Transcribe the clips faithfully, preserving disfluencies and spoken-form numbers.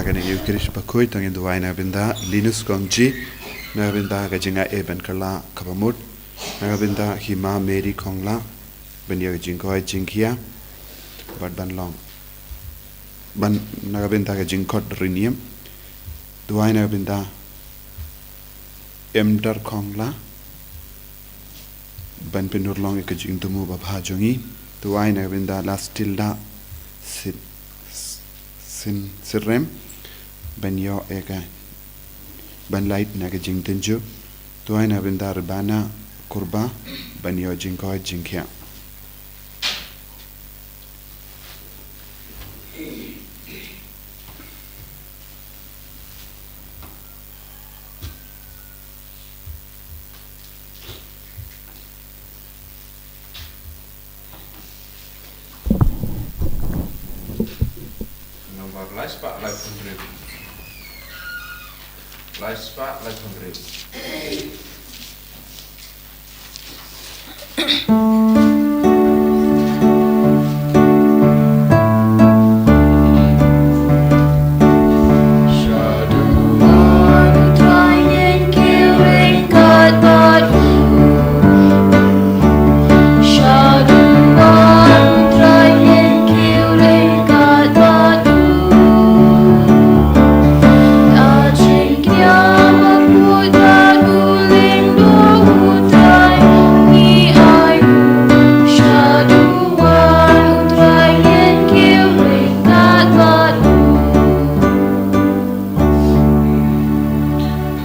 Kane ka Eucharist bakhuid, to ngin duwai na ka bynta Linus Kongji, na ka bynta ka jingai ban kylla kaba mut, na ka bynta Hima Mary Khongla, ban ïoh jingkoit jingkhiah bad ban long, ban, na ka bynta ka jingkhot riewniam. Duwai na ka bynta Emder Khongla, ban pynurlong ïa ka jingthmu babha jong ngi. Duwai na ka bynta Lastilda Sin, Sin Sirem, ban ïoh ïa ka, ban lait na ka jingtynjuh. Duwai na ka bynta Rebana Kurba, ban ïoh jingkoit jingkhiah. Nombar lai spah laiphew hynriew. Lai spah laiphew hynriew.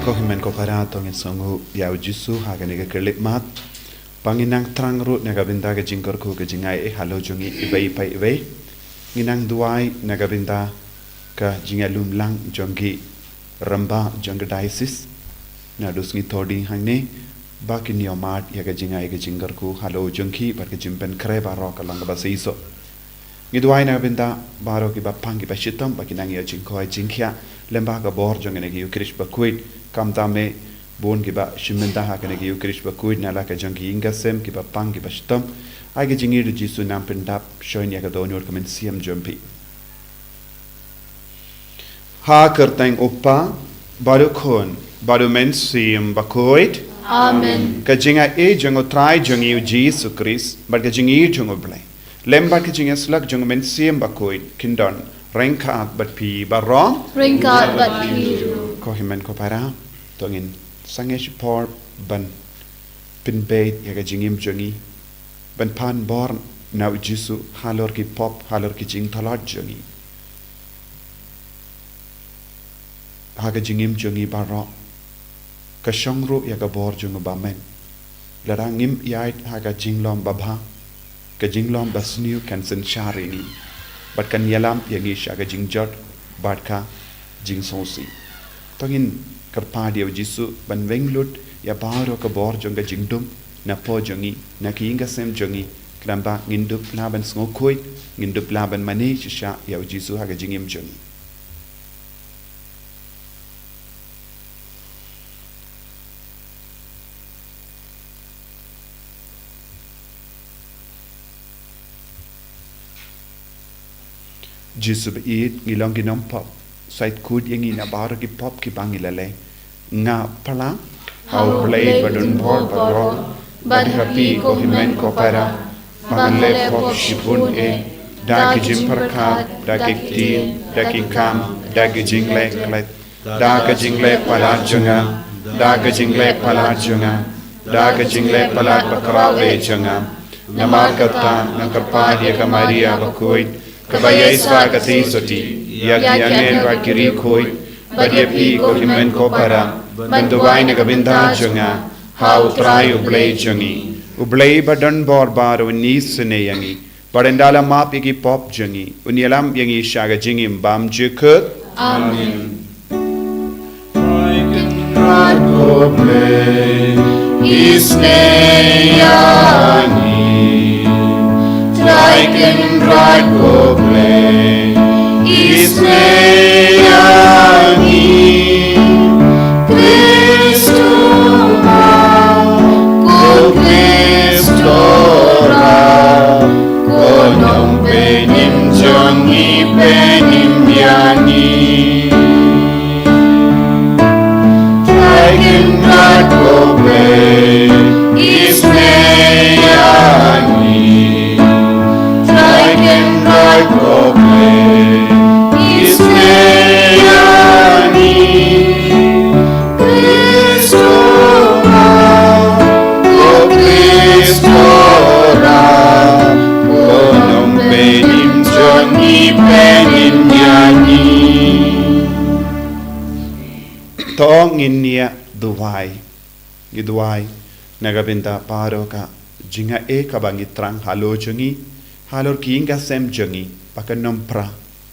Ko hynmen ko para, to ngin sngewnguh ïa u Jisu ha kane ka khyllipmat. Ba ngin nang thrang ruh na ka bynta ka jingkyrkhu ka jingai halor jong ngi iwei pa iwei. Ngin nang duwai na ka bynta ka jingïalum lang jong ki rangbah jong ka diocese. Naduh sngi Thohdieng hangne, ba kin ïohmad ïa ka jingai ka jingkyrkhu halor jong ki bad ka jingpynkhreh baroh ka long kaba shisha. Ngi duwai na ka bynta baroh kiba pang kiba shitom ba kin nang ïoh jingkoit jingkhiah lyngba ka bor jong kane ka Eucharist bakhuid. Kumta me bun kiba shim bynta ha kane ka Eucharist bakhuid na la ka jong ki ïing ki sem kiba pang kiba shitom. Ai ka jingïeit u Jisu nang pyndap shon ïa ka dohnud ka mynsiem jong phi. Ha ka kyrteng u Kpa, bad u Khun, bad u Mynsiem Bakhuid. Amen. Ka jingai jong u Trai jong ngi u Jisu Khrist bad ka jingïeit jong u Blei lem bad ka jingïasyllok jong u Mynsiem Bakhuid kin don ryngkat bad phi baroh. Ryngkat bad phi ruh. Ko hynmen ko para, to ngin sangeh shipor ban pynbeit ïa ka jingim jong ngi, ban pan bor na u Jisu halor ki pop, halor ki jingtlot jong ngi. Ha ka jingim jong ngi baroh, ka shong ruh ïa ka bor jong u Bamem. Lada ngim ïaid ha ka jinglong babha, ka jinglong basniew kan synshar ïa ngi bad kan ïalam ïa ngi sha ka jingjot bad ka jingsngewsih. To ngin kyrpad ïa u Jisu ban weng lut ïa baroh ka bor jong ka jingdum na pdeng jong ngi, na ki ïing ki sem jong ngi, khnang ba ngin dup lah ban sngewkhuid, ngin dup lah ban mane shisha ïa u Jisu ha ka jingim jong ngi. Jisu ba ïeit, ngi long ki nongpop, sait kut ïa ngi na baroh ki pop kiba ngi la leh. Nga pla ha u Blei ba don bor baroh, bad ha phi ko hynmen ko para, ba ngan leh pop shibun eh, da ki jingpyrkhat, da ki ktien, da ki kam, da ki jingleh klet. Da ka jingleh palat jong nga, da ka jingleh palat jong nga, da ka jingleh palat bakhraw eh jong nga. Namar kata nga kyrpad ïa ka Maria bakhuid, kaba ïaisah ka theisotti, ïa ki angel bad ki riewkhuid, bad ïa phi ko hynmen ko para, ban duwai na ka bynta jong nga ha u Trai u Blei jong ngi. U Blei ba don bor baroh un isynei ïa ngi, bad un da la map ïa ki pop jong ngi, un ïalam ïa ngi sha ka jingim bymjukut. Amen. Trai Kynrad ko Blei, isynei ïa ngi. Trai Kynrad ko Blei, isynei ïa ngi. Khrist u Ma, ko Khrist u Trai, ko Nongpynim jong ngi, pynim ïa ngi. To ngin ïa duwai. Ngi duwai na ka bynta baroh ka jingaiei kaba ngi thrang halor jong ngi, halor ki ïing ki sem jong ngi, ba kan ym pra,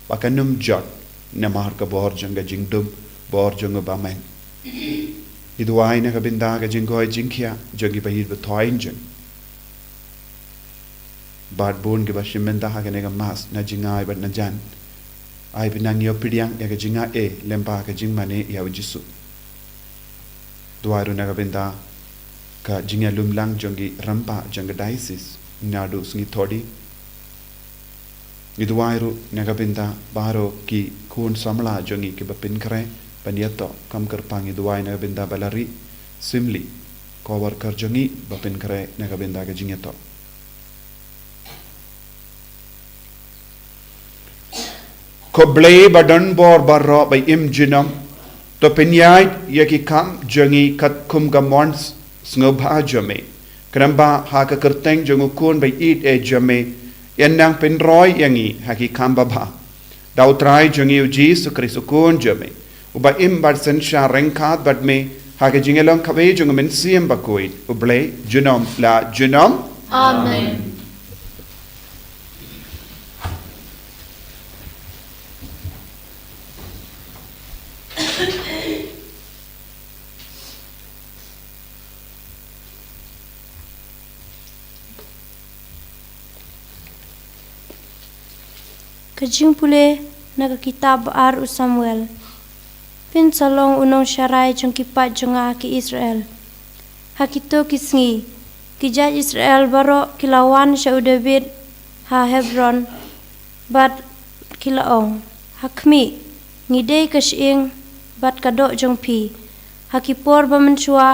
ba kan ym jot, namar ka bor jong ka jingdum, bor jong u bymman. Ngi duwai na ka bynta ka jingkoit jingkhiah jong ki ba ïeit ba thoiñ jong ngi. Bad bun kiba shim bynta ha kane ka mass na jingai bad na jan. Ai pynang ïa u pdiang ïa ka jingaiei lyngba ka jingmane ïa u Jisu. Duwai ruh na ka bynta ka jingïalum lang jong ki rangbah jong ka diocese naduh sngi Thohdieng. Ngi duwai ruh na ka bynta baroh ki khun samla jong ngi kiba pynkhreh ban ïathoh, kam kyrpang ngi duwai na ka bynta Balari Simli, co-worker jong ngi ba pynkhreh na ka bynta ka jingïathoh. Ko Blei ba don bor baroh ba im junom, to pynïaid ïa ki kam jong ngi katkum ka mon sngewbha jong me. Khnang ba ha ka kyrteng jong u Khun ba ïeit eh jong me, yn nang pynroi ïa ngi ha ki kam babha. Da u Trai jong ngi u Jisu Khrist u Khun jong me, uba im bad synshar ryngkat bad me ha ka jingïalong kawei jong u Mynsiem Bakhuid, U Blei junom la junom. Amen. Ka jingpule na ka kitab ba ar u Samuel. Phin sa long u nongsharai jong ki paid jong nga ki Israel. Ha kito ki sngi, ki jait Israel baroh ki la wan sha u David ha Hebron, bad ki la ong, ha khmih, ngi dei ka shyieng bad ka doh jong phi. Ha ki por ba mynshuwa,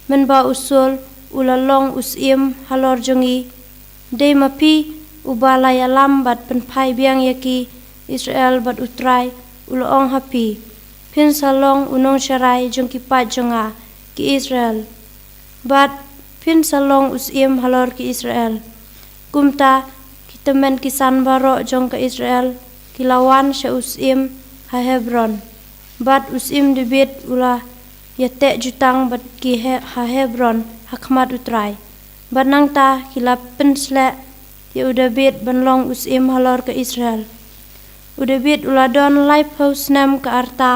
mynba u Saul u la long u syiem halor jong ngi, dei ma phi uba la ïalam bad pynphai biang ïa ki Israel, bad u Trai u la ong ha phi, phin sa long u nongsharai jong ki paid jong nga ki Israel, bad phin sa long u syiem halor ki Israel. Kumta ki tymmen ki san baroh jong ka Israel ki la wan sha u syiem ha Hebron, bad u syiem David u la ïateh jutang bad ki ha Hebron ha khmat u Trai. Bad nangta ki la pynsleh ïa u David ban long u syiem halor ka Israel. U David u la don laiphew snem ka rta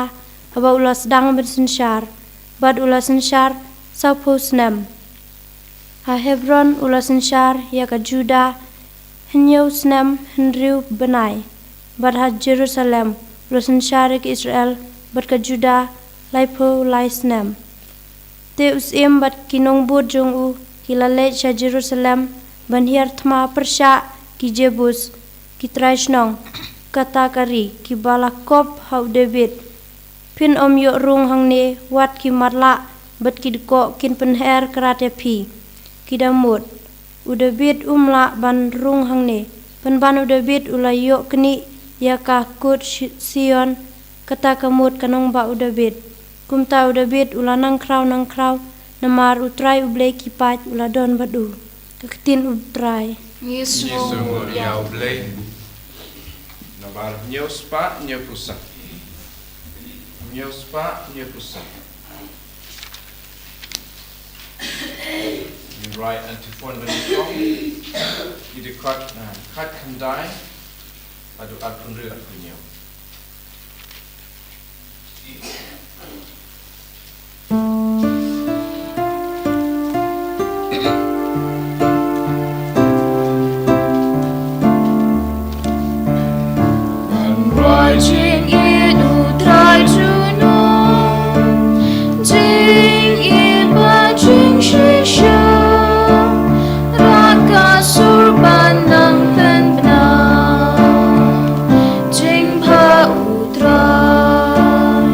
haba u la sdang ban synshar, bad u la synshar sawphew snem. Ha Hebron u la synshar ïa ka Juda hynñiew snem hynriew bnai, bad ha Jerusalem u la synshar ïa ka Israel bad ka Juda laiphew lai snem. Te u syiem bad ki nongbud jong u ki la leit sha Jerusalem ban hiar thma pyrshah ki Jebus, ki trai shnong kata ka ri, kiba la kop ha u David. Phin ym ïoh rung hangne, wat ki matlah bad ki dkoh kin pynher krad ïa phi, ki da mut. U David um lah ban rung hangne, pynban u David u la ïoh knieh ïa ka kut Sion, kata ka mut ka nongbah u David. Kumta u David u la nang khraw nang khraw, namar u Trai u Blei ki paid u la don bad u. Ka ktien u Trai. Ngi sngewnguh ïa u Blei. Namar hynñiew spah hynñiew phew san. Hynñiew spah hynñiew phew san. Ngin rwai antiphon ba nyngkong. Ki dkhot, ah, khatkhyndai haduh arphew hynriew, arphew hynñiew. Ban rwai jingïeit u Trai junom, jingïeit bad jingshisha, rah ka sur ban nang pynbna jingbha u Trai.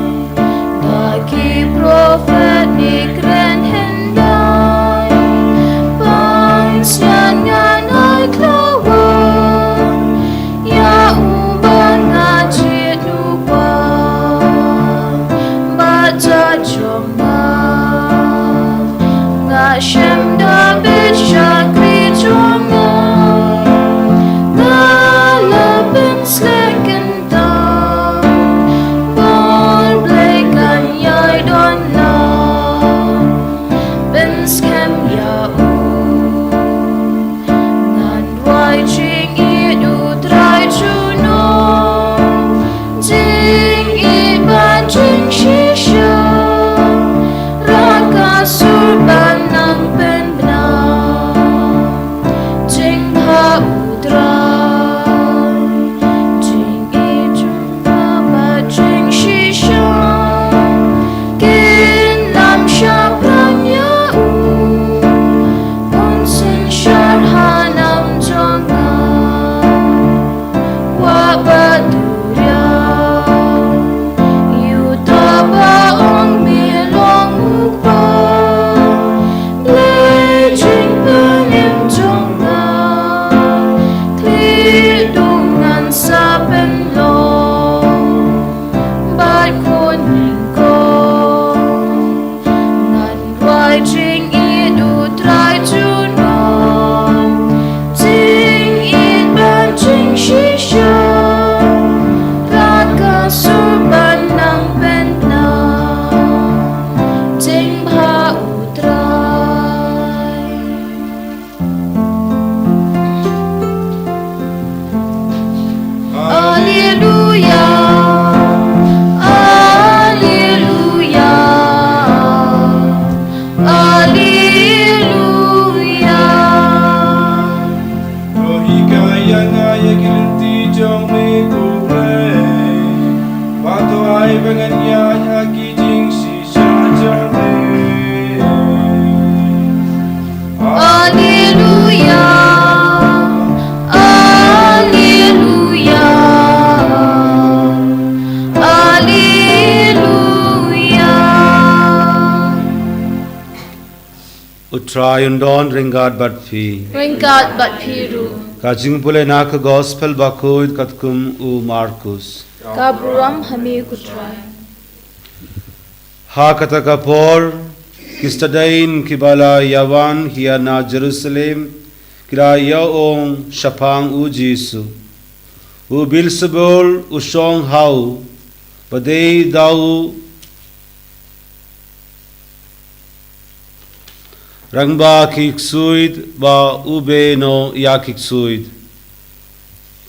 Trai un don ryngkat bad phi. Ryngkat bad phi ruh. Ka jingpule na ka Gospel bakhuid katkum u Markus. Ka burom ha me ko Trai. Ha kata ka por, ki stadien kiba la ïawan hi na Jerusalem, ki la ïa ong shaphang u Jisu, u Beelzebul u shong ha u, ba dei da u rangbah ki ksuid, ba u beh noh ïa ki ksuid.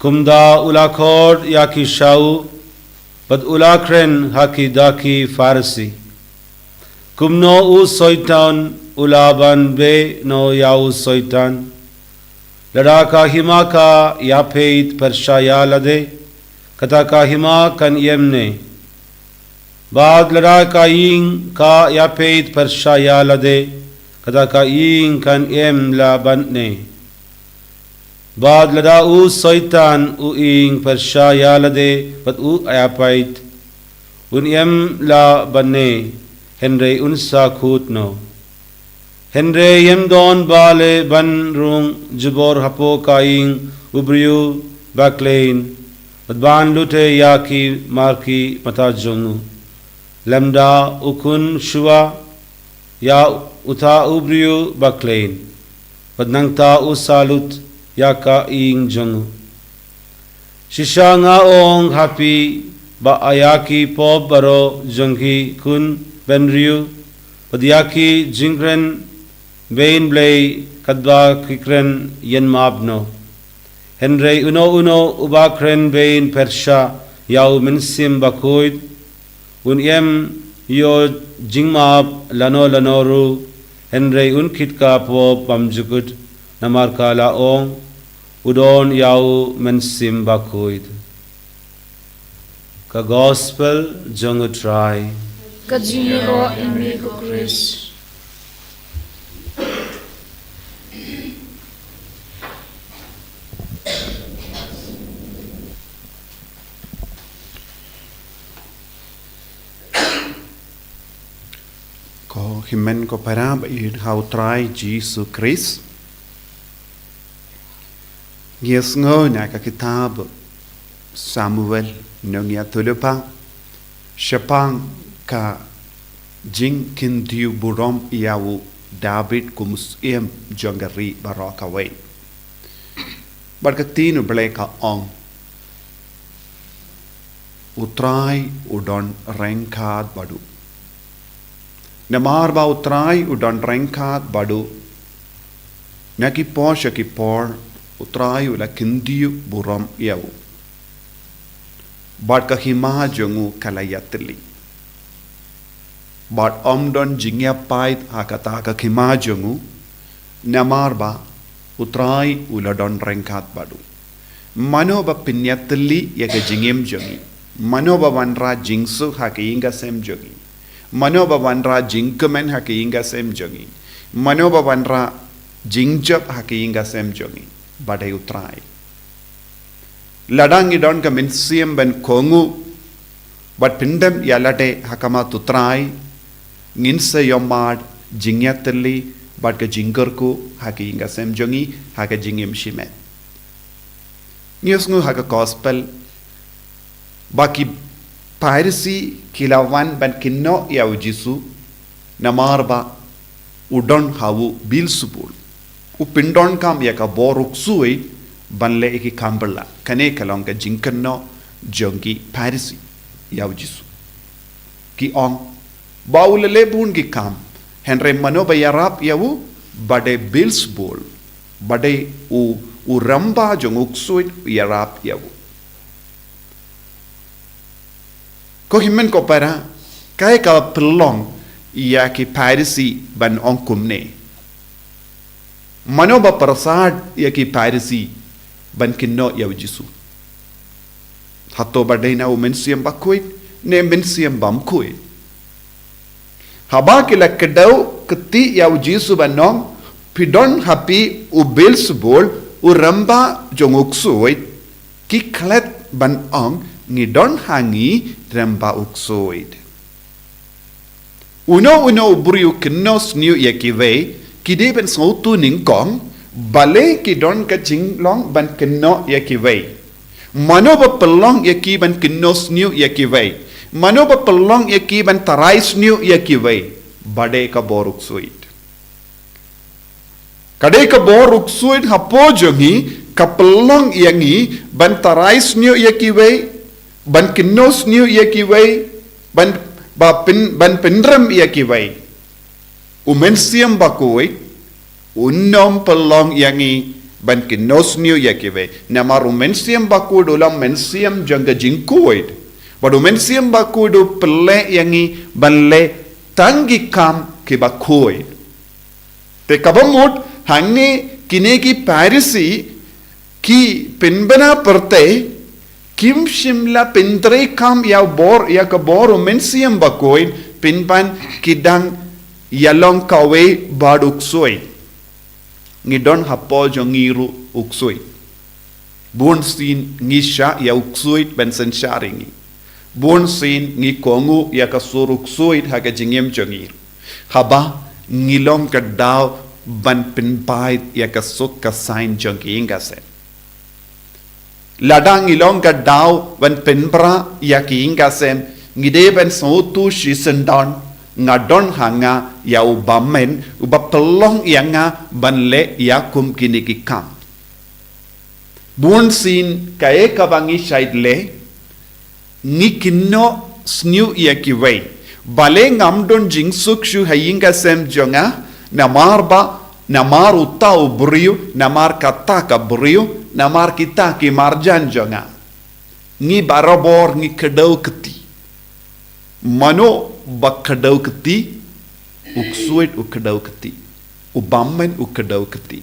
Kumta u la khot ïa ki sha u, bad u la kren ha ki da ki Pharisi. Kumno u Soitan u lah ban beh noh ïa u Soitan? Lada ka hima ka ïapeit pyrshah ïa lade, kata ka hima kan ïem ne? Bad lada ka ïing ka ïapeit pyrshah ïa lade, kata ka ïing kan ïem lah ban ne? Bad lada u Soitan u ïing pyrshah ïa lade bad u ïapeit, un ïem lah ban ne, hynrei un sa kut noh. Hynrei ym don ba leh ban rung jubor hapoh ka ïing u briew bakhlien, bad ban lut ïa ki marki mynta jong u, lymda u khun shuwa ïa uta u briew bakhlien, bad nangta u sa lut ïa ka ïing jong u. Shisha nga ong ha phi, ba ïa ki pop baroh jong ki khun bynriew, bad ïa ki jingkren beiñ Blei katba ki kren, yn map noh. Hynrei uno uno uba kren beiñ pyrshah ïa u Mynsiem Bakhuid, un ym ïoh jingmap lano lano ruh, hynrei un kit ka pop bymjukut, namar ka la ong, u don ïa u Mynsiem Bakhuid. Ka Gospel jong u Trai. Ka jingïaroh ïa me ko Khrist. Ko hynmen ko para ba ïeit ha u Trai Jisu Khrist. Ngi ïa sngew na ka kitab Samuel, nongïathuhlypa, shaphang ka jingkyntiew burom ïa u David kum u syiem jong ka ri baroh kawei. Bad ka ktien u Blei ka ong, u Trai u don ryngkat bad u. Namar ba u Trai u don ryngkat bad u, na ki por sha ki por u Trai u la kyntiew burom ïa u. Bad ka hima jong u ka la ïatylli. Bad ym don jingïapait ha kata ka hima jong u, namar ba u Trai u la don ryngkat bad u. Mano ba pynïatylli ïa ka jingim jong ngi? Mano ba wanrah jingsuk ha ka ïing ka sem jong ngi? Mano ba wanrah jingkmen ha ka ïing ka sem jong ngi? Mano ba wanrah jingjop ha ka ïing ka sem jong ngi? Ba dei u Trai. Lada ngi don ka mynsiem ban kohnguh bad pyndem ïa lade ha khmat u Trai, ngin sa ïohmad jingïatylli bad ka jingkyrkhu ha ka ïing ka sem jong ngi, ha ka jingim shimet. Ngi ïohsngew ha ka Gospel ba ki Pharisi ki la wan ban kynnoh ïa u Jisu, namar ba u don ha u Beelzebul. U pyndonkam ïa ka bor u ksuid ban leh ïa ki kam bylla. Kane ka long ka jingkynnoh jong ki Pharisi ïa u Jisu. Ki ong, ba u la leh bun ki kam, hynrei mano ba ïarap ïa u? Ba dei Beelzebul, ba dei u, u rangbah jong u ksuid u ïarap ïa u. Ko hynmen ko para, kaei ka pynlong ïa ki Pharisi ban ong kumne? Mano ba pyrsad ïa ki Pharisi ban kynnoh ïa u Jisu? Hato ba dei na u Mynsiem Bakhuid ne Mynsiem Bymkhuid? Haba ki la kdew kti ïa u Jisu ban ong, phi don ha phi u Beelzebul, u rangbah jong u ksuid, ki klet ban ong, ngi don ha ngi rangbah u ksuid. Uno uno u briew u kynnoh sniew ïa kiwei, Ki dei ban sngewthuh nyngkong, balei ki don ka jinglong ban kynnoh ïa kiwei. Mano ba pynlong ïa ki ban kynnoh sniew ïa kiwei. Mano ba pynlong ïa ki ban tharai sniew ïa kiwei. Ba dei ka bor u ksuid. Ka dei ka bor u ksuid hapoh jong ngi, ka pynlong ïa ngi ban tharai sniew ïa kiwei, ban kynnoh sniew ïa kiwei, ban, ba pyn, ban pynrem ïa kiwei. U Mynsiem Bakhuid un ym pynlong ïa ngi ban kynnoh sniew ïa kiwei. Namar u Mynsiem Bakhuid u long mynsiem jong ka jingkhuid. Bad u Mynsiem Bakhuid u pynleh ïa ngi ban leh tang ki kam kiba khuid. Te kaba mut hangne kine ki Pharisi ki pynbna pyrthei, kim shym la pyntreikam ïa u bor, ïa ka bor u Mynsiem Bakhuid, pynban ki dang ïalong kawei bad u ksuid. Ngi don hapoh jong ngi ruh u ksuid. Bun sien ngi shah ïa u ksuid ban synshar ïa ngi. Bun sien ngi kohnguh ïa ka sur u ksuid ha ka jingim jong ngi. Haba ngi long ka daw ban pynbeit ïa ka suk ka saiñ jong ki ïing ka sem. Lada ngi long ka daw ban pynbra ïa ki ïing ka sem, ngi dei ban sngewthuh shisyndon, nga don ha nga ïa u bymman, uba pynlong ïa nga ban leh ïa kum kine ki kam. Bun sien kaei kaba ngi shait leh, ngi kynnoh sniew ïa kiwei. Balei ngam don jingsuk shuh ha ïing ka sem jong nga, namar ba, namar uta u briew, namar kata ka briew, namar kita ki marjan jong nga. Ngi barabor ngi kdew kti. Mano ba kdew kti, u ksuid u kdew kti. U bymman u kdew kti.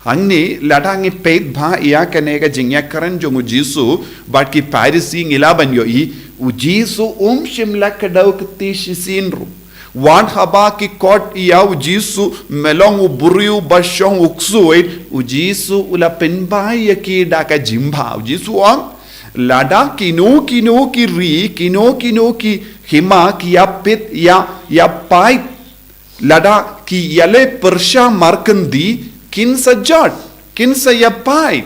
Hangne lada ngi peit bha ïa kane ka jingïakren jong u Jisu bad ki Pharisi ngi lah ban ïohi, u Jisu um shym la kdew kti shisien ruh. Wat haba ki khot ïa u Jisu me long u briew ba shong u ksuid, u Jisu u la pynbeit ïa ki da ka jingbha. U Jisu u ong, lada kino kino ki ri, kino kino ki hima ki ïa peit ïa, ïa paid, lada ki ïaleh pyrshah markynti, kin sa jot, kin sa ïa paid.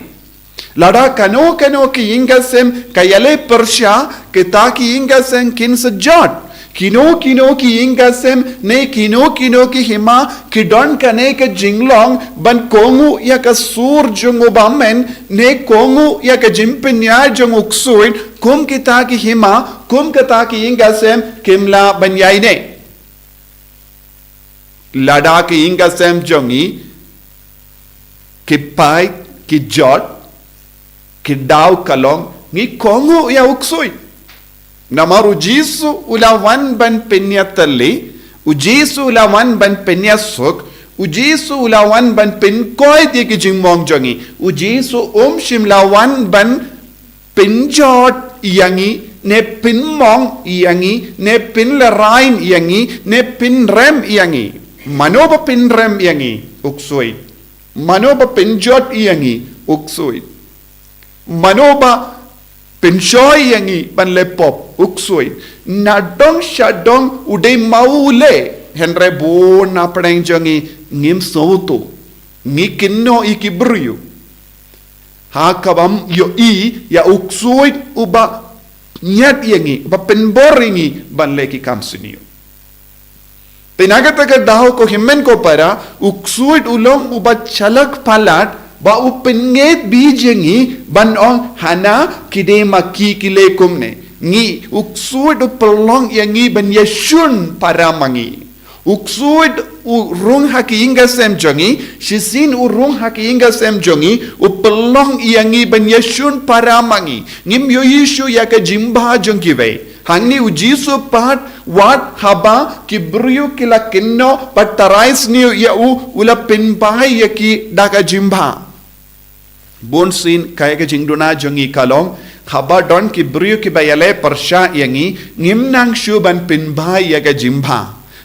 Lada kano kano ki ïing ka sem ka ïaleh pyrshah, kita ki ïing ka sem kin sa jot. Kino kino ki ïing ka sem ne kino kino ki hima ki don kane ka jinglong ban kohnguh ïa ka sur jong u bymman ne kohnguh ïa ka jingpynïaid jong u ksuid, kum kita ki hima, kum kita ki ïing ka sem kim lah ban ïaineh. Lada ki ïing ka sem jong ngi ki paid, ki jot, ki daw ka long, ngi kohnguh ïa u ksuid. Namar u Jisu u la wan ban pynïatylli, u Jisu u la wan ban pynïasuk, u Jisu u la wan ban pynkoit ïa ki jingmong jong ngi. U Jisu um shym la wan ban pynjot ïa ngi, ne pynmong ïa ngi, ne pynlehraiñ ïa ngi, ne pynrem ïa ngi. Mano ba pynrem ïa ngi? U ksuid. Mano ba pynjot ïa ngi? U ksuid. Mano ba pynshoi ïa ngi ban leh pop? U ksuid. Nadong shadong u dei maw u leh, hynrei bun na pdeng jong ngi ngim sngewthuh. Ngi kynnoh ïa ki briew. Ha kaba ym ïohi ïa u ksuid uba ñiad ïa ngi, uba pynbor ïa ngi ban leh ki kam sniew. Te na kata ka daw ko hynmen ko para, u ksuid u long uba shalak palat, ba u pynngeit bha ïa ngi ban ong hana ki dei ma ki ki leh kumne. Ngi, u ksuid u pynlong ïa ngi ban ïashun para ma ngi. U ksuid u rung ha ki ïing ka sem jong ngi, shisien u rung ha ki ïing ka sem jong ngi, u pynlong ïa ngi ban ïashun para ma ngi. Ngim ïohi shuh ïa ka jingbha jong kiwei. Hangne u Jisu pat, wat haba ki briew ki la kynnoh bad tharai sniew ïa u, u la pynbeit ïa ki da ka jingbha. Bun sien kaei ka jingduna jong ngi ka long, haba don ki briew kiba ïaleh pyrshah ïa ngi, ngim nang shuh ban pynbeit ïa ka jingbha.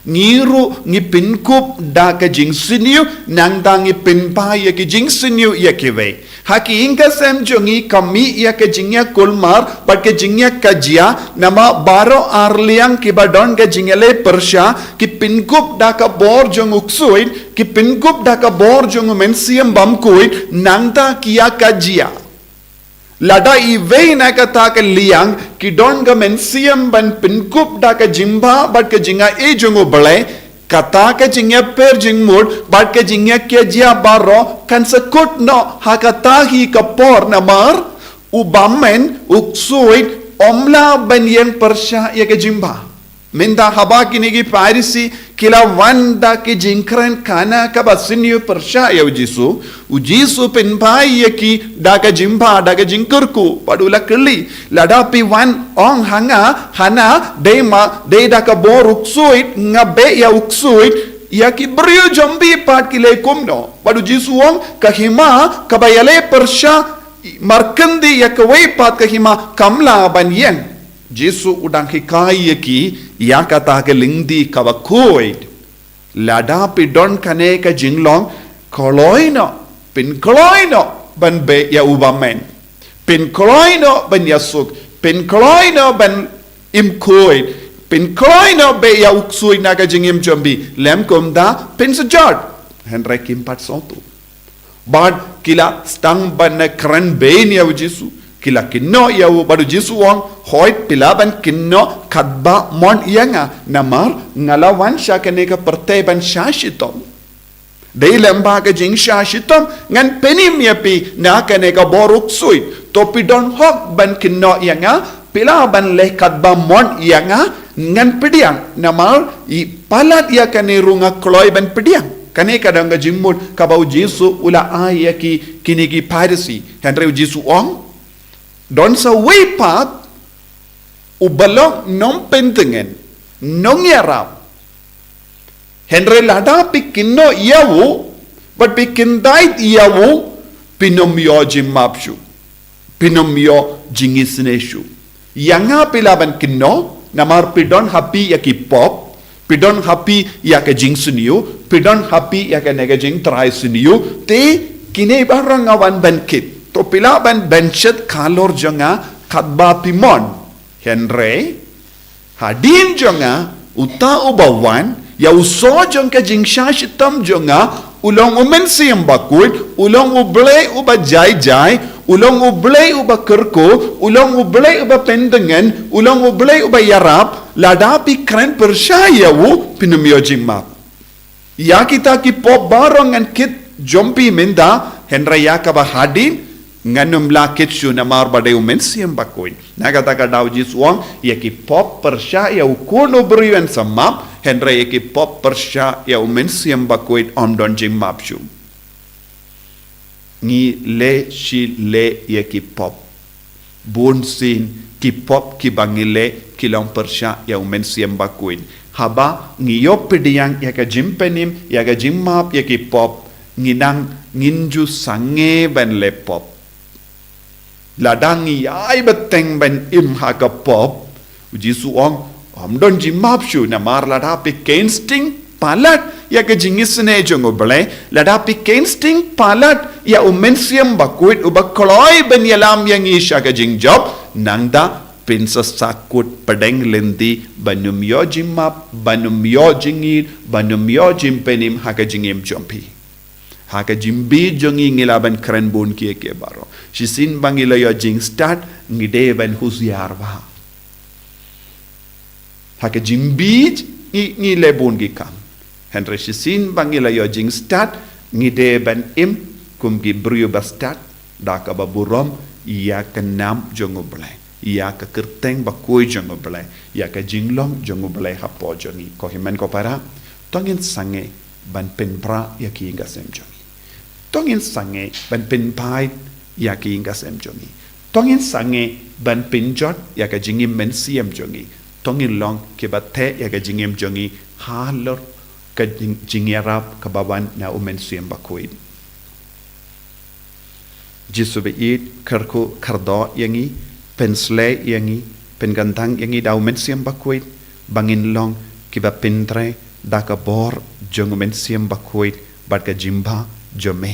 Ngi ruh ngi pynkup da ka jingsniew, nangta ngi pynpaw ïa ki jingsniew ïa kiwei. Ha ki ïing ki sem jong ngi ka mih ïa ka jingïakulmar bad ka jingïakajia, namar baroh arliang kiba don ka jingïaleh pyrshah ki pynkup da ka bor jong u ksuid, ki pynkup da ka bor jong u mynsiem bymkhuid, nangta ki ïakajia. Lada iwei na kata ka liang ki don ka mynsiem ban pynkup da ka jingbha bad ka jingïaid jong U Blei, kata ka jingïapher jingmut bad ka jingïakajia baroh kan sa kut noh ha kata hi ka por, namar u bymman, u ksuid, um lah ban ïeng pyrshah ïa ka jingbha. Mynta haba kine ki Pharisi ki la wan da ki jingkren khana kaba sniew pyrshah ïa u Jisu, u Jisu u pynpaw ïa ki da ka jingbha, da ka jingkyrkhu, bad u la kylli, lada phi wan ong ha nga, hana, dei ma, dei da ka bor u ksuid nga beh ïa u ksuid, ïa ki briew jong phi pat ki leh kumno? Bad u Jisu u ong, ka hima kaba ïaleh pyrshah markynti ïa kawei pat ka hima kam lah ban ïeng. Jisu u dang hikai ïa ki ïa kata ka lynti kaba khuid. Lada phi don kane ka jinglong, kloi noh, pynkloi noh ban beh ïa u bymman. Pynkloi noh ban ïasuk, pynkloi noh ban im khuid, pynkloi noh beh ïa u ksuid na ka jingim jong phi, lym kumta phin sa jot. Hynrei kim pat sngewthuh. Bad ki la sdang ban kren beiñ ïa u Jisu. Ki la kynnoh ïa u, bad u Jisu u ong, hooid, phi lah ban kynnoh katba mon ïa nga, namar nga la wan sha kane ka pyrthei ban shah shitom. Dei lem ba ka jingshah shitom ngan pynim ïa phi na kane ka bor u ksuid. To phi don hok ban kynnoh ïa nga, phi lah ban leh katba mon ïa nga, ngan pdiang, namar i palat ïa kane ruh nga kloi ban pdiang. Kane ka dang ka jingmut kaba u Jisu u la ai ïa ki, kine ki Pharisi. Hynrei u Jisu u ong, don sa uwei pat uba long nongpyntngen, nongïarap. Hynrei lada phi kynnoh ïa u, bad phi kyntait ïa u, phin ym ïoh jingmap shuh. Phin ym ïoh jingisynei shuh. Ïa nga phi lah ban kynnoh, namar phi don ha phi ïa ki pop, phi don ha phi ïa ka jingsniew, phi don ha phi ïa kane ka jingtrai sniew, te kine baroh nga wan ban kit. To phi lah ban bynshit halor jong nga katba phi mon. Hynrei hadien jong nga, uta uba wan, ïa u soh jong ka jingshah shitom jong nga, u long u Mynsiem Bakhuid, u long U Blei uba jai jai, u long U Blei uba kyrkhu, u long U Blei uba pyntngen, u long U Blei uba ïarap, lada phi kren pyrshah ïa u, phin ym ïoh jingmap. Ïa kita ki pop baroh ngan kit jong phi mynta, hynrei ïa kaba hadien, ngan ym lah kit shuh namar ba dei u Mynsiem Bakhuid. Na kata ka daw u Jisu u ong, ïa ki pop pyrshah ïa u khun u briew yn sa map, hynrei ïa ki pop pyrshah ïa u Mynsiem Bakhuid ym don jingmap shuh. Ngi leh shi leh ïa ki pop. Bunsien ki pop kiba ngi leh ki long pyrshah ïa u Mynsiem Bakhuid. Haba ngi ïoh pdiang ïa ka jingpynim, ïa ka jingmap ïa ki pop, ngi nang ngin ju sangeh ban leh pop. Lada ngi ïai bteng ban im ha ka pop, u Jisu u ong, ym don jingmap shuh namar lada phi kynsteng palat ïa ka jingisynei jong U Blei, lada phi kynsteng palat ïa u Mynsiem Bakhuid uba kloi ban ïalam ïa ngi sha ka jingjop, nangta phin sa sahkut pdeng lynti ban ym ïoh jingmap, ban ym ïoh jingïeit, ban ym ïoh jingpynim ha ka jingim jong phi. Ha ka jingbieit jong ngi ngi lah ban kren bun kiei kiei baroh. Shisien ba ngi la ïoh jingstad ngi dei ban husiar bha. Ha ka jingbieit ngi, ngi leh bun ki kam. Hynrei shisien ba ngi la ïoh jingstad ngi dei ban im kum ki briew ba stad da kaba burom ïa ka nam jong U Blei, ïa ka kyrteng bakhuid jong U Blei, ïa ka jinglong jong U Blei hapoh jong ngi. Ko hynmen ko para, to ngin sangeh ban pynbra ïa ki ïing ki sem jong ngi. To ngin sangeh ban pynbeit ïa ki ïing ki sem jong ngi. To ngin sangeh ban pynjot ïa ka jingim mynsiem jong ngi. To ngin long kiba theh ïa ka jingim jong ngi halor ka jing, jingïarap kaba wan na u Mynsiem Bakhuid. Jisu ba ïeit, kyrkhu kyrdoh ïa ngi, pynshlei ïa ngi, pynkyntang ïa ngi da u Mynsiem Bakhuid, ba ngin long kiba pyntrei da ka bor jong u Mynsiem Bakhuid bad ka jingbha jong me,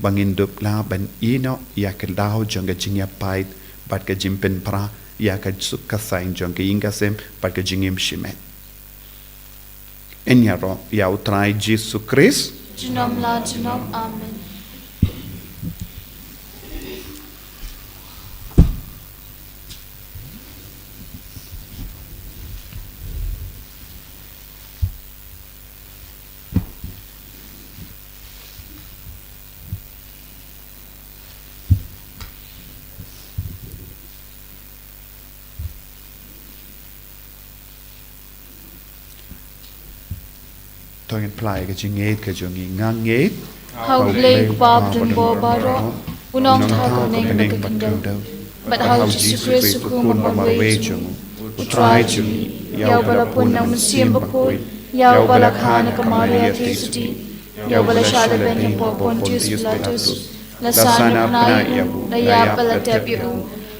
ba ngin dup lah ban ïehnoh ïa ka daw jong ka jingïapait bad ka jingpynpra ïa ka suk ka saiñ jong ka ïing ka sem bad ka jingim shimet. Ngin ïaroh ïa U Trai Jisu Khrist. Junom la junom. Amen. To ngin plie ka jingngeit ka jong ngi. Nga ngeit ha U Blei U Kpa badonbor baroh, u nongthaw ka bneng bad ka khyndew, bad ha U Jisu Khrist u Khun ba marwei jong u, U Trai jong ngi, ïa uba la pun na U Mynsiem Bakhuid, ïa uba la kha na ka Maria theisotti, ïa uba la shah lehbeiñ hapoh Pontius Pilatus, la sah na bnai, la ïap bad la tep ïa u,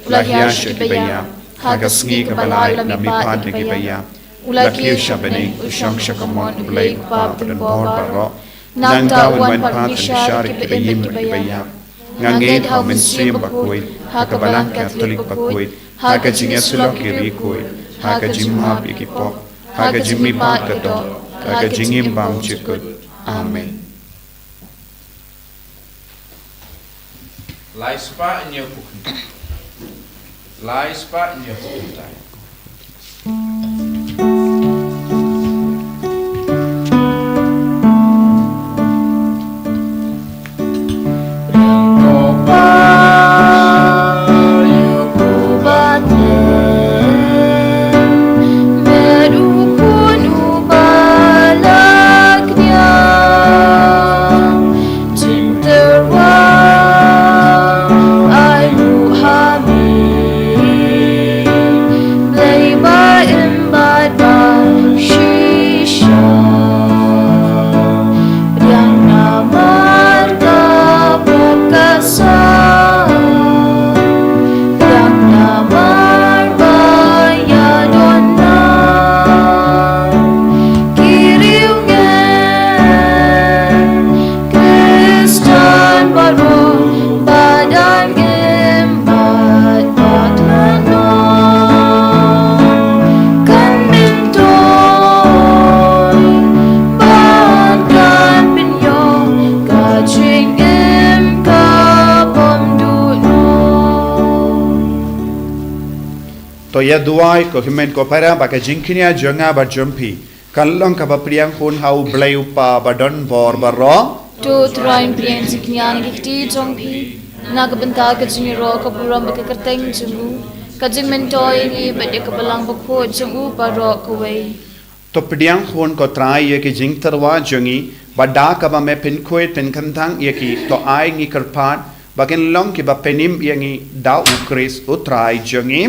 u la hiar sha kiba ïap, ha ka sngi kaba lai u la mihpat na kiba ïap, u la kiew sha bneng, u shong sha ka mon U Blei U Kpa badonbor baroh. Nangta un wan pat ban bishar ïa kiba im bad kiba ïap. Nga ngeit ha U Mynsiem Bakhuid, ha ka Balang Katholik bakhuid, ha ka jingïasyllok ki riewkhuid, ha ka jingmap ïa ki pop, ha ka jingmihpat ka doh, ha ka jingim bymjukut. Amen. Lai spah hynñiew phew khyndai. Lai spah hynñiew phew khyndai. Jingtyrwa ai ruh ha me, Blei ba im bad ba shisha. Pdiang namar ka pop ka sah, pdiang namar ba ïadon lang ki riewngeit. Khristan baroh ba dang im bad ba thngan, kan myntoi ban kan pynïoh ka jingim ka bymduh noh. To ïa duwai, ko hynmen ko para, ba ka jingkñia jong nga bad jong phi kan long kaba pdiang hun ha U Blei U Kpa badonbor baroh. To Trai, pdiang jingkñia na ki kti jong phi na ka bynta ka jingïaroh ka burom bad ka kyrteng jong u, ka jingmyntoi ïa ngi bad ïa ka Balang Bakhuid jong u baroh kawei. To pdiang hun ko Trai ïa ki jingtyrwa jong ngi, bad da kaba me pynkhuid pynkyntang ïa ki, to ai ngi kyrpad ba kin long kiba pynim ïa ngi da U Khrist U Trai jong ngi.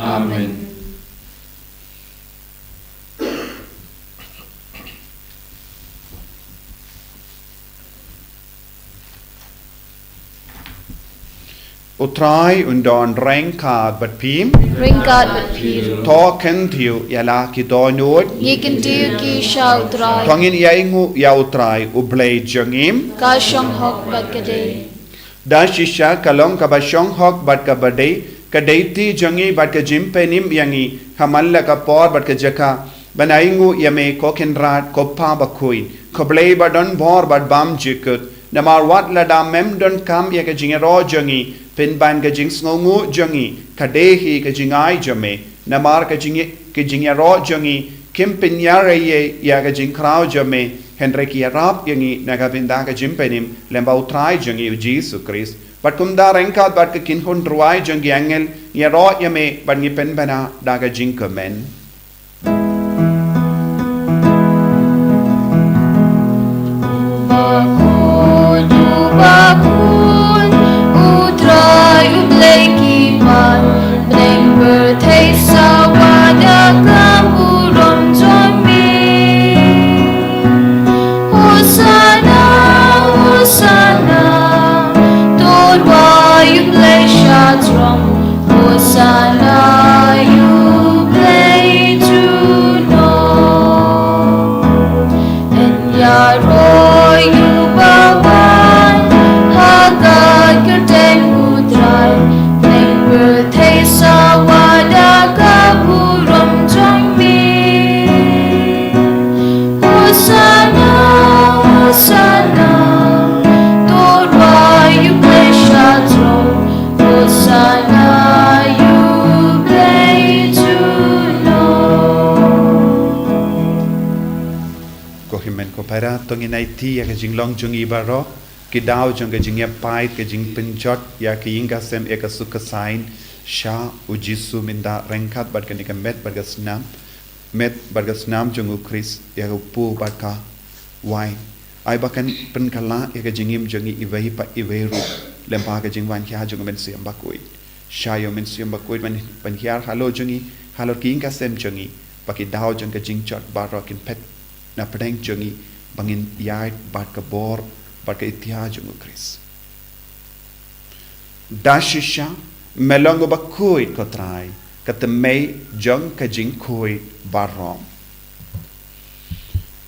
Amen. U Trai un don ryngkat bad phi. Ryngkat bad phi ruh. To kyntiew ïa la ki dohnud. Ngi kyntiew ki sha U Trai. To ngin ïa ainguh ïa U Trai U Blei jong ngi. Ka shong hok bad ka dei. Da shisha ka long kaba shong hok bad kaba dei, ka dei ti jong ngi bad ka jingpynim ïa ngi ha man la ka por bad ka jaka, ban ainguh ïa me ko Kynrad, ko Pa bakhuid, ko Blei badonbor bad bymjukut. Namar wat lada mem donkam ïa ka jingïaroh jong ngi, pynban ka jingsngewnguh jong ngi ka dei hi ka jingai jong me. Namar ka jing, ka jingïaroh jong ngi kim pynïar ei ei ïa ka jingkhraw jong me, hynrei ki ïarap ïa ngi na ka bynta ka jingpynim lem bad U Trai jong ngi U Jisu Khrist. Bad kumta ryngkat bad ka kynhun rwai jong ki angel, ngi ïaroh ïa me bad ngi pynbna da ka jingkmen. Bakhuid, bakhuid, U Trai U Blei ki paidbah, bneng pyrthei sawa da ka burom jong me. Hosana, hosana, to rwai ïa U Blei sha jrong. Hosana ïa U Blei junom. Para, to ngin aiti ïa ka jinglong jong ngi baroh, ki daw jong ka jingïapait, ka jingpynjot ïa ka ïing ka sem, ïa ka suk ka saiñ sha u Jisu, mynta ryngkat bad kane ka met bad ka snam, met bad ka snam jong u Khrist, ïa ka pu bad ka wai. Ai ba kan pynkylla ïa ka jingim jong ngi iwei pa iwei ruh, lem bad ka jingwan hiar jong u Mynsiem Bakhuid. Shah ïa u Mynsiem Bakhuid ban, ban hiar halor jong ngi, halor ki ïing ka sem jong ngi, ba ki daw jong ka jingjot baroh kin phet na pdeng jong ngi, ba ngin ïaid bad ka bor bad ka ïtiar jong u Khrist. Da shisha, me long uba khuid, ko Trai, ka tmei jong ka jingkhuid baroh.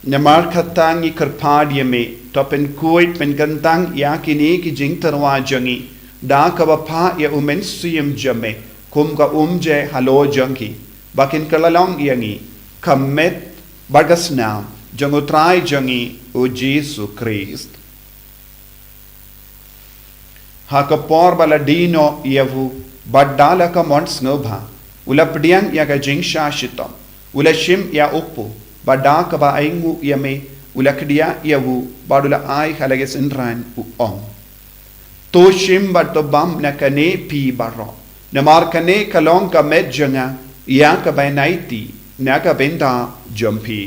Namar kata ngi kyrpad ïa me, to pynkhuid pynkyntang ïa kine ki jingtyrwa jong ngi, da kaba phah ïa u Mynsiem jong me kum ka umje halor jong ki, ba kin kylla long ïa ngi ka met bad ka snam jong u Trai jong ngi u Jisu Khrist. Ha ka por ba la die noh ïa u, bad da la ka mon sngewbha, u la pdiang ïa ka jingshah shitom, u la shim ïa u kpu, bad da kaba ainguh ïa me, u la khdiah ïa u, bad u la ai ha la ki synran, u ong: To shim bad to bam na kane phi baroh, namar kane ka long ka met jong nga, ïa kaba ngan aiti na ka bynta jong phi.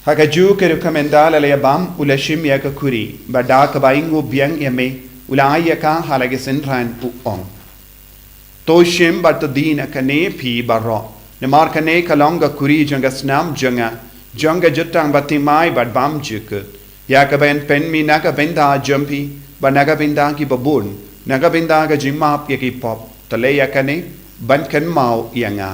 Ha kajuh ka rukom, ynda la la ïa bam, u la shim ïa ka khuri, bad da kaba ainguh biang ïa me, u la ai ïa ka ha la ki synran, u ong: To shim bad to die na kane phi baroh, namar kane ka long ka khuri jong ka snam jong nga, jong ka jutang bathymmai bad bymjukut, ïa kaba ngan pynmih na ka bynta jong phi bad na ka bynta kiba bun, na ka bynta ka jingmap ïa ki pop. To leh ïa kane ban kynmaw ïa nga.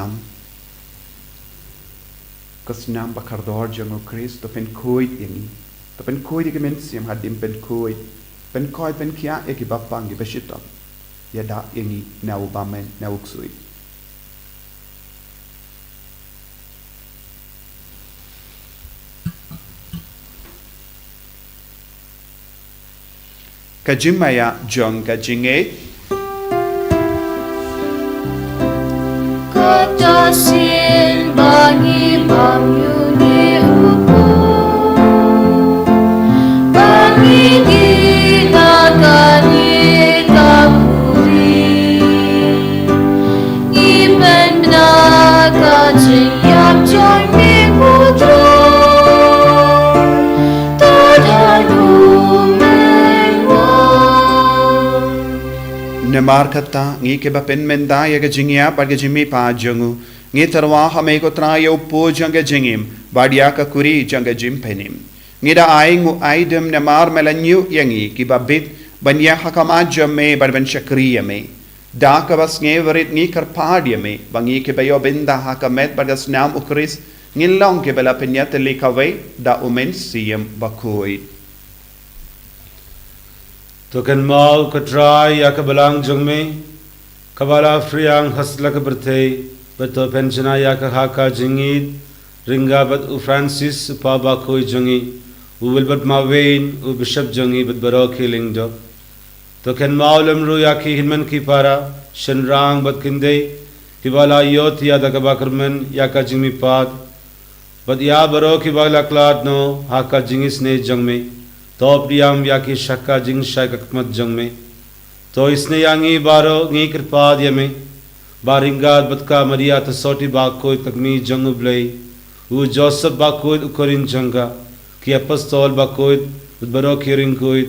Ka snam bakordor jong u Khrist, to pynkhuid ïa ngi. To pynkhuid ïa ki mynsiem hadien pynkhuid, pynkhuid pynkhiah ïa kiba pang kiba shitom. Ïada ïa ngi na u bymman na u ksuid. Ka jingmaïa jong ka jingngeit. Kata shisien ba ngi bam ïa une u kpu, ba ngi die na kane ka khuri, ngi pynbna ka jingïap jong me, ko Trai. Namar kata, ngi kiba pynmynta ïa ka jingïap bad ka jingmihpat jong u, ngi tyrwa ha me, ko Trai, ïa u kpu jong ka jingim bad ïa ka khuri jong ka jingpynim. Ngi da ainguh aidem namar me la ñiew ïa ngi kiba bit ban ïaid ha khmat jong me bad ban shakri ïa me. Da kaba sngewrit ngi kyrpad ïa me ba ngi kiba ïoh bynta ha ka met bad ka snam u Khrist, ngin long kiba la pynïatylli kawei da u Mynsiem Bakhuid. To kynmaw, ko Trai, ïa ka balang jong me, kaba la phriang ha satlak ka pyrthei, bad to pynshna ïa ka ha ka jingïeit ryngkat bad u Francis, u Pop bakhuid jong ngi, u Wilbert Marwein, u Bishop jong ngi, bad baroh ki lyngdoh. To kynmaw lem ruh ïa ki hynmen ki para, shynrang bad kynthei, kiba la ïohthiah da kaba kyrmen ïa ka jingmihpat, bad ïa baroh kiba la khlad noh ha ka jingisynei jong me. To pdiang ïa ki sha ka jingshai khmat jong me. To isynei ïa ngi baroh, ngi kyrpad ïa me, ba ryngkat bad ka Maria Theisotti bakhuid, ka kmie jong u Blei, u Joseph bakhuid u khun jong ka, ki apostol bakhuid, bad baroh ki riewkhuid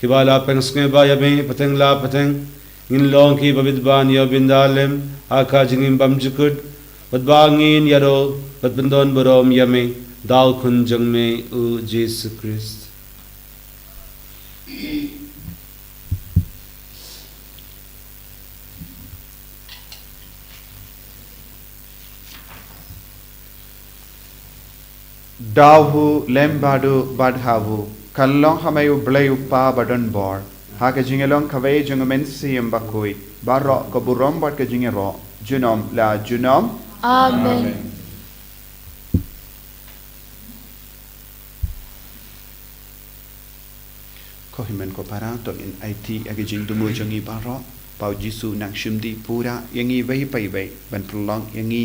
kiba la pynsngewbha ïa me pateng la pateng, ngin long kiba bit ban ïoh bynta lem ha ka jingim bymjukut, bad ba ngin ïaroh bad pyndonburom ïa me da u Khun jong me, u Jisu Khrist. Da u lem bad u bad ha u, kan long ha me u Blei u Kpa badonbor, ha ka jingïalong kawei jong u Mynsiem Bakhuid, baroh ka burom bad ka jingïaroh junom la junom. Amen. Amen. Ko hynmen ko para, to ngin aiti ïa ka jingthmu jong ngi baroh, ba U Jisu un nang shim dih pura ïa ngi iwei pa iwei, ban pynlong ïa ngi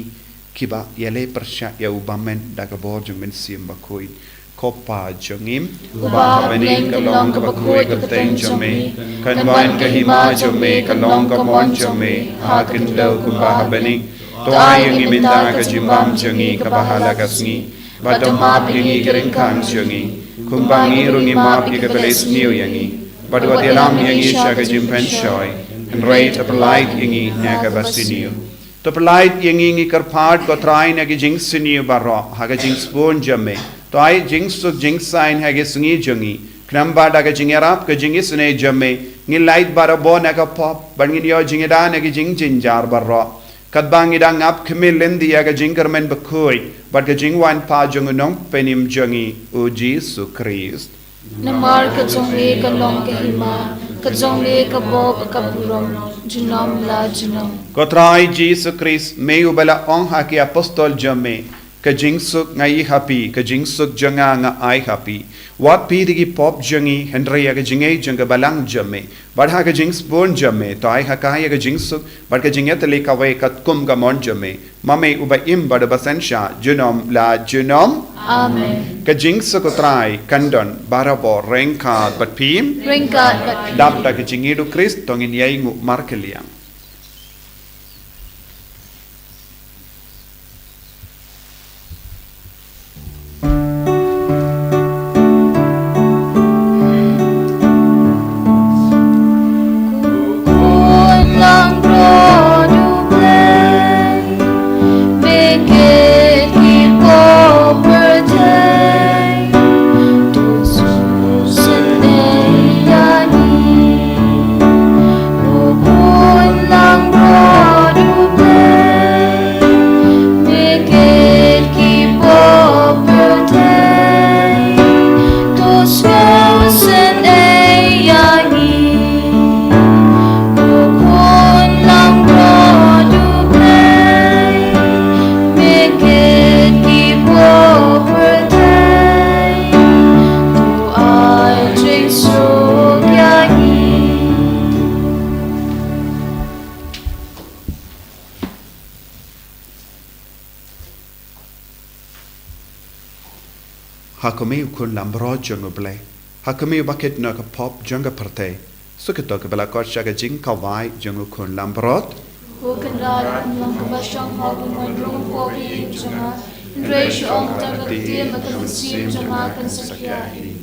kiba ïaleh pyrshah ïa u bymmen da ka bor jong U Mynsiem Bakhuid. Ko Pa jong ngi, uba ha bneng, ka long kaba khuid ka kyrteng jong me, kan wan ka hima jong me, kan long ka mon jong me ha ka khyndew kumba ha bneng. To ai ïa ngi mynta ka jingbam jong ngi kaba ha la ka sngi, bad to map ïa ngi ki ryngkang jong ngi, kumba ngi ruh ngi map ïa kiba leh sniew ïa ngi. Bad wat ïalam ïa ngi sha ka jingpynshoi, hynrei to pyllait ïa ngi na kaba sniew. To pyllait ïa ngi, ngi kyrpad ko Trai, na ki jingsniew baroh ha ka jingsbun jong me. To ai jingsuk jingsaiñ ha ki sngi jong ngi, khnang ba da ka jingïarap ka jingisynei jong me, ngin lait barabor na ka pop, bad ngin ïoh jingïada na ki jingjynjar baroh, katba ngi dang ap khmih lynti ïa ka jingkyrmen bakhuid bad ka jingwan pat jong U Nongpynim jong ngi, U Jisu Khrist. Namar ka jong me ka long ka hima, ka jong me ka bor ka burom, junom la junom. Ko Trai Jisu Khrist, me uba la ong ha ki apostol jong me, ka jingsuk nga ai ha phi, ka jingsuk jong nga nga ai ha phi. Wat peit ïa ki pop jong ngi, hynrei ïa ka jingngeit jong ka balang jong me. Bad ha ka jingsbun jong me, to ai ha ka ïa ka jingsuk bad ka jingïatylli kawei katkum ka mon jong me, ma me uba im bad uba synshar junom la junom. Amen. Ka jingsuk U Trai kan don barabor ryngkat bad phi. Ryngkat bad phi. Dap da ka jingïeit U Khrist, to ngin ïai nguh markylliang. Ha khmih, U Khun Langbrot jong U Blei, ha khmih uba kit na ka pop jong ka pyrthei, suk ïa to kiba la khot sha ka jingkhawai jong U Khun Langbrot. Ko Kynrad, ym long kaba shong ha u ban rung hapoh ka ïing jong nga, hynrei shu ong tang ka ktien bad ka mynsiem jong nga kan sa khia hi.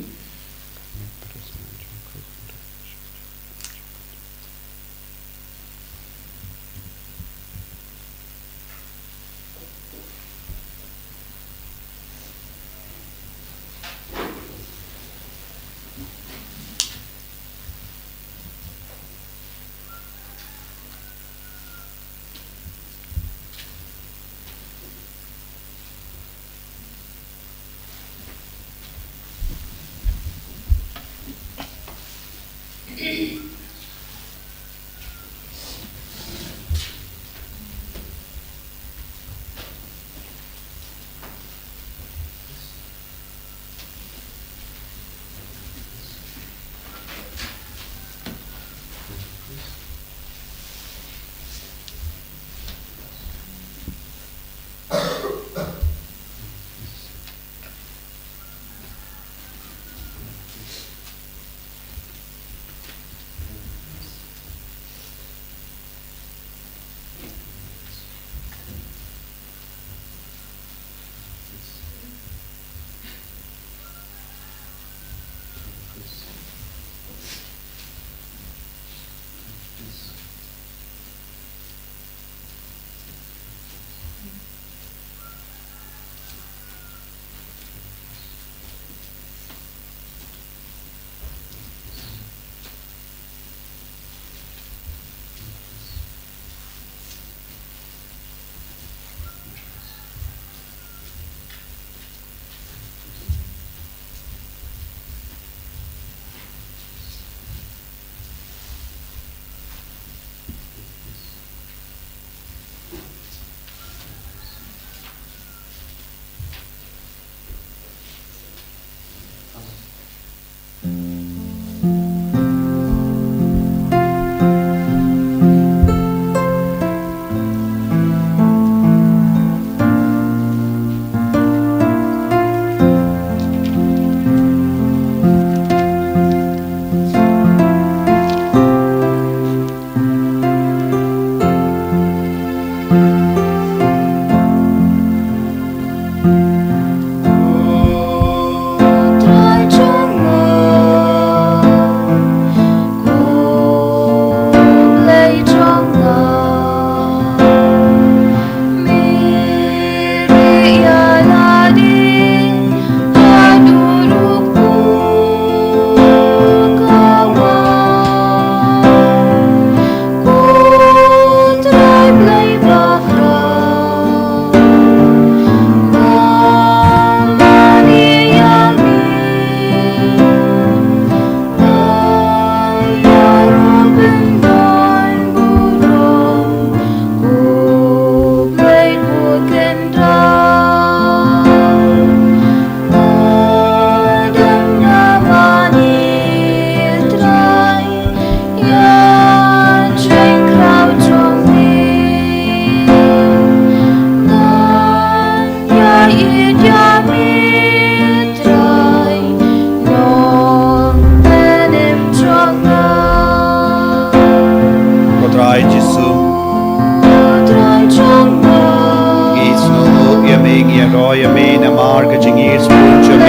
Ro ïa me namar ka jingïeit sbun jong me,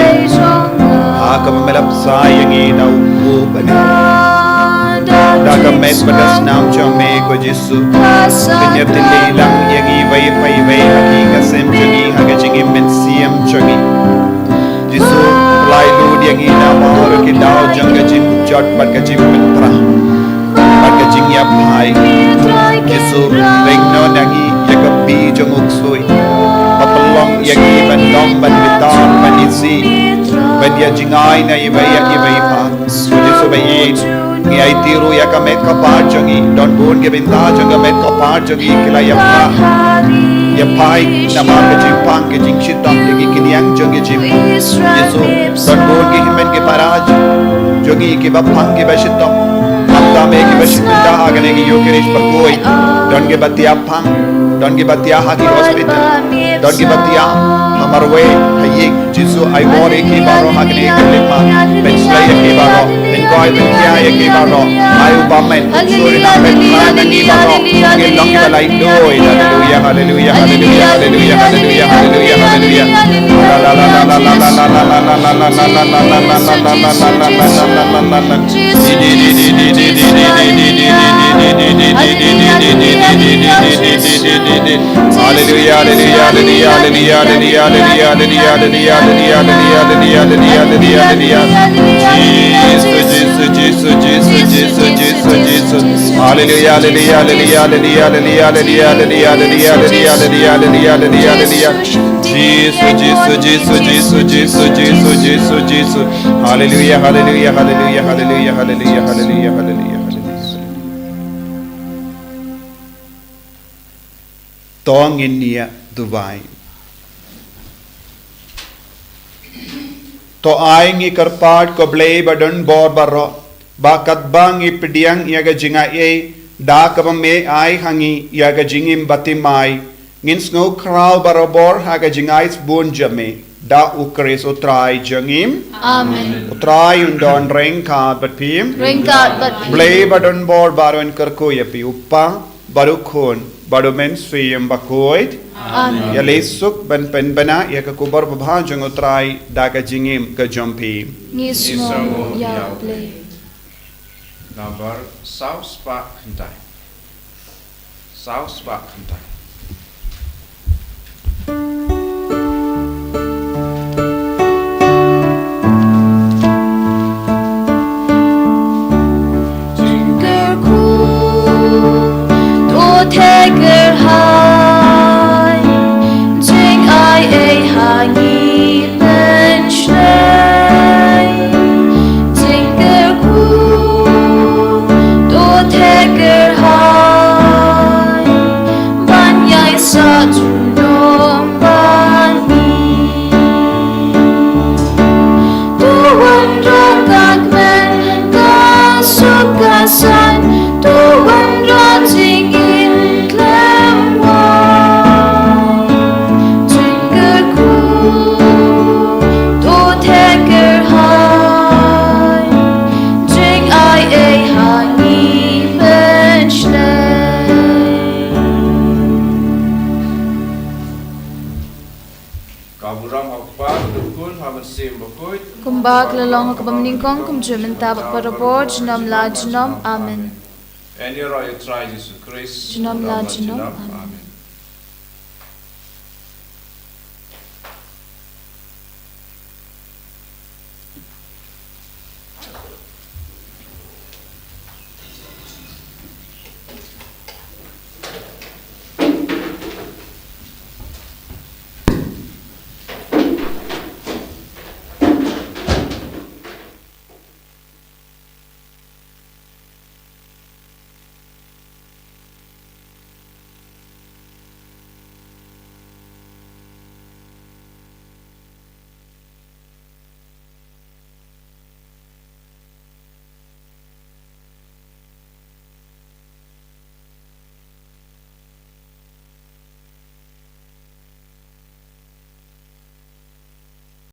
ha kaba me la bsa ïa ngi da u khun ba ïeit. Da ka met bad ka snam jong me ko Jisu, pynïatylli lang ïa ngi iwei pa iwei ha ki ïing ha sem jong ngi, ha ka jingim mynsiem jong ngi. Jisu, pynlait lut ïa ngi namar ki daw jong ka jingpynjot bad ka jingpyntrah bad ka jingïaphai. Jisu, ring noh na ngi ïa ka bih jong u ksuid, ba pynlong ïa ngi ban dom, ban bitar, ban isih, ban ïa jingai na iwei ïa iwei pat. Jisu ba ïeit, ngi aiti ruh ïa ka met ka par jong ngi. Don bun ki bynta jong ka met ka par jong ngi ki la ïaphai, ïaphai namar ka jingpang, ka jingshitom ïa ki kynïang jong ki jingpang. Jisu, don bun ki hynmen ki para jong ngi kiba pang, kiba shitom. Khamtam eh kiba shim bynta ha kane ka Eucharist bakhuid. Don kiba thiah pang, don kiba thiah ha ki hospital, don kiba thiah ha marwei ha ïing. Jisu, ai bor ïa ki baroh ha kane ka lynti. Pynshlei ïa ki baroh, pynkhuid pynkhiah ïa ki baroh. Ai u bymman, u suri na pynphai na ngi baroh. Ngin long kiba laitluid. Haleluia, haleluia, haleluia, haleluia, haleluia, haleluia, haleluia. Hallelujah, hallelujah, hallelujah, hallelujah, hallelujah, hallelujah, hallelujah, hallelujah, hallelujah, hallelujah, hallelujah, hallelujah. Jesus, Jesus, Jesus, Jesus, Jesus, Jesus, Jesus. Hallelujah, hallelujah, hallelujah, hallelujah, hallelujah, hallelujah, hallelujah, hallelujah, hallelujah, hallelujah, hallelujah. Jesus, Jesus, Jesus, Jesus, Jesus, Jesus, Jesus. Hallelujah, hallelujah, hallelujah, hallelujah, hallelujah, hallelujah, hallelujah, hallelujah. To ngin ïa duwai. To ai ngi kyrpad ko Blei ba don bor baroh, ba katba ngi pdiang ïa ka jingaiei da kaba me ai ha ngi ïa ka jingim bathymmai, ngin sngew khraw barabor ha ka jingai sbun jong me, da u Khrist u Trai jong ngi. Amen. U Trai un don ryngkat bad phi. Ryngkat bad phi. Blei ba don bor baroh un kyrkhu ïa phi, u Kpa bad u Khun bad u Mynsiem Bakhuid. Amen. Ïaleh suk ban pynbna ïa ka khubor babha jong u Trai da ka jingim ka jong phi. Ngi sngewnguh ïa u Blei. Number saw spah khyndai. Saw spah khyndai. Jingkyrkhu, to theh kyrhai, jingaiei ha ngi pynshlei. Jingkyrkhu, to theh kyrhai, ban ïaisah junom bad ngi. To wanrah ka kmen, ka suk ka saiñ, to wanrah jingim khlem wai. Jingkyrkhu, to theh kyrhai, jingaiei ha ngi pynshlei. Ka burom ha u Kpa, ha u Khun, ha u Mynsiem Bakhuid. Kumba ka la long ha kaba nyngkong, kumjuh mynta bad barabor, junom la junom. Amen. Ïaroh ïa u Trai Jisu Khrist. Junom la junom. Amen.